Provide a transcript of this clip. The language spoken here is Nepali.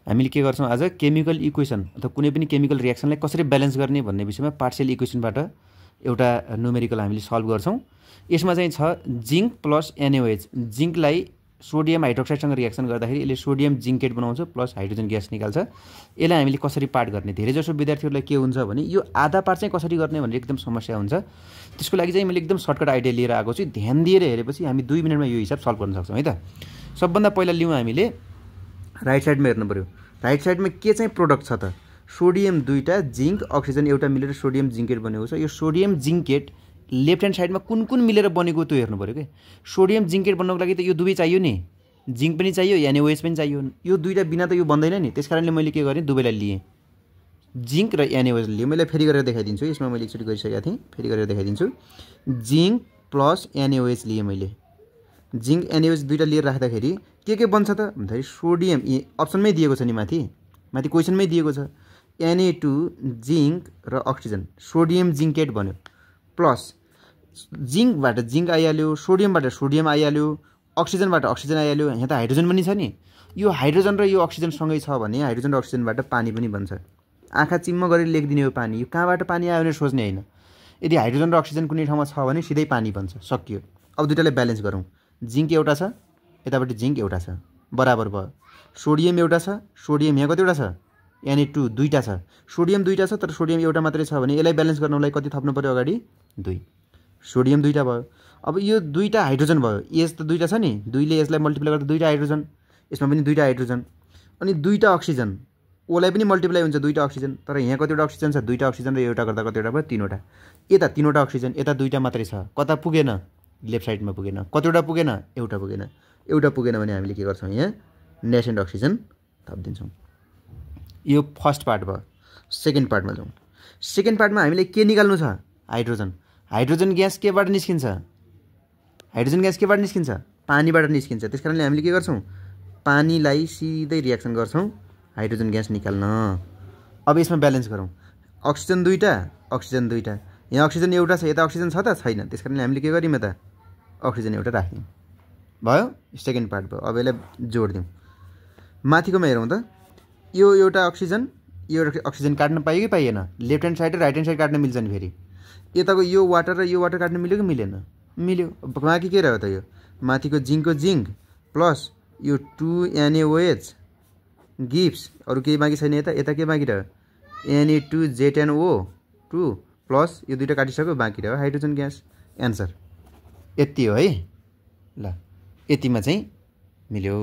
हामीले के गर्छौँ आज केमिकल इक्वेसन अथवा कुनै पनि केमिकल रियाक्सनलाई कसरी ब्यालेन्स गर्ने भन्ने विषयमा पार्शियल इक्वेसनबाट एउटा न्युमेरिकल हामीले सल्भ गर्छौँ। यसमा चाहिँ छ जिंक प्लस NaOH। जिंकलाई सोडियम हाइड्रोक्साइडसँग रियाक्सन गर्दाखेरि यसले सोडियम जिंकेट बनाउँछ प्लस हाइड्रोजन ग्यास निकाल्छ। यसलाई हामीले कसरी पार्ट गर्ने, धेरैजसो विद्यार्थीहरूलाई के हुन्छ भने यो आधा पार्ट चाहिँ कसरी गर्ने भनेर एकदम समस्या हुन्छ। त्यसको लागि चाहिँ मैले एकदम सर्टकट आइडिया लिएर आएको छु। ध्यान दिएर हेरेपछि हामी 2 मिनटमा यो हिसाब सल्भ गर्न सक्छौँ है त। सबभन्दा पहिला लिउँ हामीले राइट साइडमा हेर्नु पऱ्यो। राइट साइडमा के चाहिँ प्रोडक्ट छ त, सोडियम 2टा जिंक अक्सिजन एउटा मिलेर सोडियम जिंकेट बनेको छ। यो सोडियम जिंकेट लेफ्ट ह्यान्ड साइडमा कुन कुन मिलेर बनेको त्यो हेर्नु पऱ्यो के। सोडियम जिंकेट बन्नको लागि त यो दुवै चाहियो नि, जिंक पनि चाहियो NaOH पनि चाहियो। यो दुईटा बिना त यो बन्दैन नि। त्यसकारणले मैले के गरेँ, दुवैलाई लिएँ, जिंक र NaOH लिएँ। मैले फेरि गरेर देखाइदिन्छु। यसमा मैले एकचोटि गरिसकेको थिएँ, फेरि गरेर देखाइदिन्छु। जिंक प्लस NaOH लिएँ मैले। जिंक NaOH दुईटा लिएर राख्दाखेरि के बन्छ त भन्दाखेरि सोडियम अप्सनमै दिएको छ नि, माथि क्वेसनमै दिएको छ Na2 जिंक र अक्सिजन सोडियम जिंकेट बन्यो प्लस जिंकबाट जिंक आइहाल्यो, सोडियमबाट सोडियम आइहाल्यो, अक्सिजनबाट अक्सिजन आइहाल्यो। यहाँ त हाइड्रोजन पनि छ नि। यो हाइड्रोजन र यो अक्सिजन सँगै छ भने हाइड्रोजन र अक्सिजनबाट पानी पनि बन्छ। आँखा चिम्म गरेर लेखिदिने यो पानी, यो कहाँबाट पानी आयो भनेर सोच्ने होइन। यदि हाइड्रोजन र अक्सिजन कुनै ठाउँमा छ भने सिधै पानी बन्छ, सकियो। अब दुईटालाई ब्यालेन्स गरौँ। जिंक एउटा छ, यतापट्टि जिंक एउटा छ, बराबर भयो। सोडियम एउटा छ, सोडियम यहाँ कतिवटा छ, Na2 दुईटा छ। सोडियम दुईटा छ तर सोडियम एउटा मात्रै छ भने यसलाई ब्यालेन्स गर्नलाई कति थप्नु पर्यो अगाडि, 2। सोडियम दुईटा भयो। अब यो दुईटा हाइड्रोजन भयो, एच त दुईटा छ नि, 2ले यसलाई मल्टिप्लाई गर्दा दुईटा हाइड्रोजन, यसमा पनि दुईटा हाइड्रोजन, अनि दुईटा अक्सिजन, ओलाई पनि मल्टिप्लाई हुन्छ दुईटा अक्सिजन। तर यहाँ कतिवटा अक्सिजन छ, दुईटा अक्सिजन र एउटा गर्दा कतिवटा भयो, 3वटा। यता 3वटा अक्सिजन, यता दुईटा मात्रै छ। कता पुगेन, लेफ्ट साइडमा पुगेन। कतिवटा पुगेन, एउटा पुगेन। एउटा पुगेन भने हामीले के गर्छौँ, यहाँ नेसेन्ट अक्सिजन थपिदिन्छौँ। यो फर्स्ट पार्ट भयो। सेकेन्ड पार्टमा जाउँ। सेकेन्ड पार्टमा हामीले के निकाल्नु छ, हाइड्रोजन। हाइड्रोजन ग्यास केबाट निस्किन्छ, हाइड्रोजन ग्यास केबाट निस्किन्छ, पानीबाट निस्किन्छ। त्यसकारणले हामीले के गर्छौँ, पानीलाई सिधै रियाक्सन गर्छौँ हाइड्रोजन ग्यास निकाल्न। अब यसमा ब्यालेन्स गरौँ। अक्सिजन दुईटा, अक्सिजन दुईटा, यहाँ अक्सिजन एउटा छ, यता अक्सिजन छ त छैन। त्यसकारणले हामीले के गर्यौँ, यता अक्सिजन एउटा राख्यौँ, भयो। सेकेन्ड पार्ट भयो। अब यसलाई जोडिदिउँ। माथिकोमा हेरौँ त, यो एउटा अक्सिजन, यो अक्सिजन काट्न पाइयो कि पाइएन, लेफ्ट ह्यान्ड साइड र राइट ह्यान्ड साइड काट्न मिल्छ नि। फेरि यताको यो वाटर र यो वाटर काट्न मिल्यो कि मिलेन, मिल्यो। बाँकी के रह्यो त, यो माथिको जिंकको जिंक प्लस यो 2 NaOH गिब्स, अरू केही बाँकी छैन। यता के बाँकी रह्यो, Na2 ZnO2 प्लस यो दुईटा काटिसक्यो, बाँकी रह्यो हाइड्रोजन ग्यास। एन्सर यति हो है। ल यतिमा चाहिँ मिल्यो।